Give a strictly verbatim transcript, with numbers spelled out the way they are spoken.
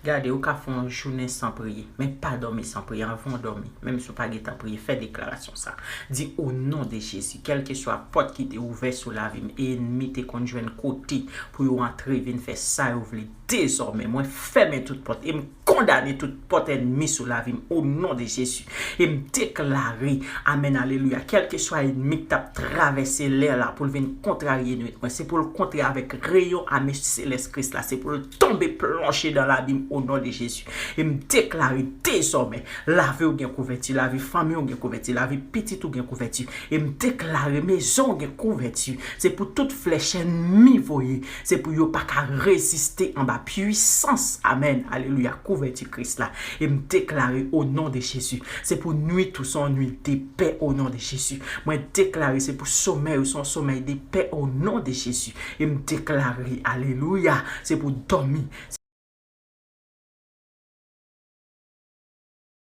Gade, ou ka fè yon jounen san priye, men pa dòmi san priye. Anvan w dòmi, menm si w pa gentan priye, fè deklarasyon sa. Di, "O non de Jezi, kèlkeswa pòt ki te ouvè sou lavi m, e ènmi te konn jwenn kote pou yo antre vin fè sa yo vle, dezòmè, mwen fèmen tout pòt e m kondane tout pòt ènmi sou lavi m, o non de Jezi. E m deklare, amèn, alelouya, kèlkeswa ènmi k t ap travèse lè la pou l vin kontrarye nwit mwen, se pou l kontre avèk reyon ame selès Kris la, se pou l tonbe plonje dan labim, o non de Jezi. E m deklare dezòmè, lavi w gen kouvèti, lavi fanmi w gen kouvèti, lavi pitit ou gen kouvèti. E m deklare mezon w gen kouvèti. Se pou tout flèch ènmi voye, se pou yo pa ka reziste anba pwisans, amèn, alelouya, kouvèti Kris la. E m deklare o non de Jezi, se pou nwit ou se yon nwit de pè, o non de Jezi. Mwen deklare se pou somèy ou se yon somèy de pè, o non de Jezi. E m deklare, alelouya, se pou dòmi,